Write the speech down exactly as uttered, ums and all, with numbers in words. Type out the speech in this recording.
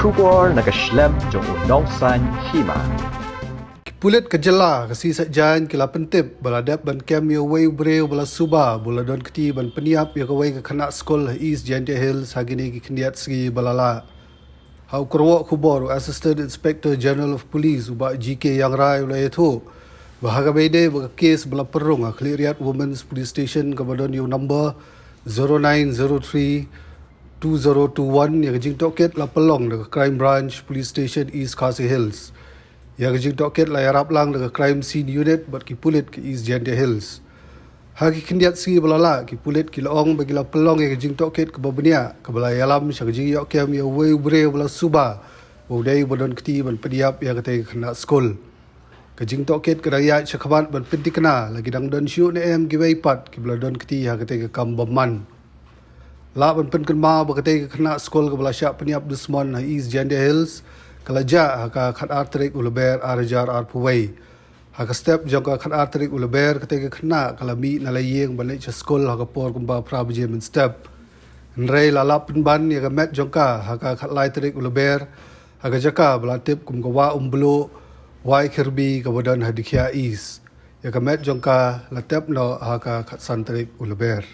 Khubor na ka shlem jong u nongsan hima. Ki pulit ka jylla ka Sngi Saitjaiñ ki la pyntip ba la dep ban kem ïa uwei u briew ba la suba ba u la don kti ban pynïap ïa kawei ka khynnah skul ha East Jaintia Hills ha kine ki khyndiat sngi ba la lah. Ha u kyrwoh khubor u Assistant Inspector General of Police u Bah G K Iangrai u la ïathuh ba ha kaba ïadei bad ka kes ba la pynrung ha Khliehriat Women's Police Station kaba don ïa u number zero nine zero three two zero two one, ïa ka jingtohkit la pynlong da ka Crime Branch Police Station East Khasi Hills. Ïa ka jingtohkit la ïarap lang da ka Crime Scene Unit bad ki pulit ka East Jaintia Hills. Ha ki khyndiat sngi ba la lah ki pulit ki la ong ba ki la pynlong ïa ka jingtohkit kaba bniah kaba la ïalam sha ka jingïoh kem ïa uwei u briew ba la suba ba u dei uba don kti ban pynïap ïa katei ka khynnah skul. Ka jingtohkit ka dang ïaid shakhmat ban pynthikna la ki dang don shuh ne em kiwei pat kiba la don kti ha katei ka kam bymman. Lah ban pynkynmaw ba katei ka khynnah skul kaba la shah pynïap dusmon ha East Jaintia Hills ka la jah ha ka khatar tarik u Lber ar hajar arphew wei. Ha ka step jong ka khatar tarik u Lber katei ka khynnah ka la mih na la ïing ban leit sha skul ha ka por kumba phra baje mynstep. Hynrei la lap pynban ïa ka met jong ka ha ka khatlai tarik u Lber ha ka jaka ba la tip kum ka Wah Umbluh, Wai Khirbi kaba don ha Dkhiah East. Ïa ka met jong ka la tep noh ha ka khatsan tarik u Lber.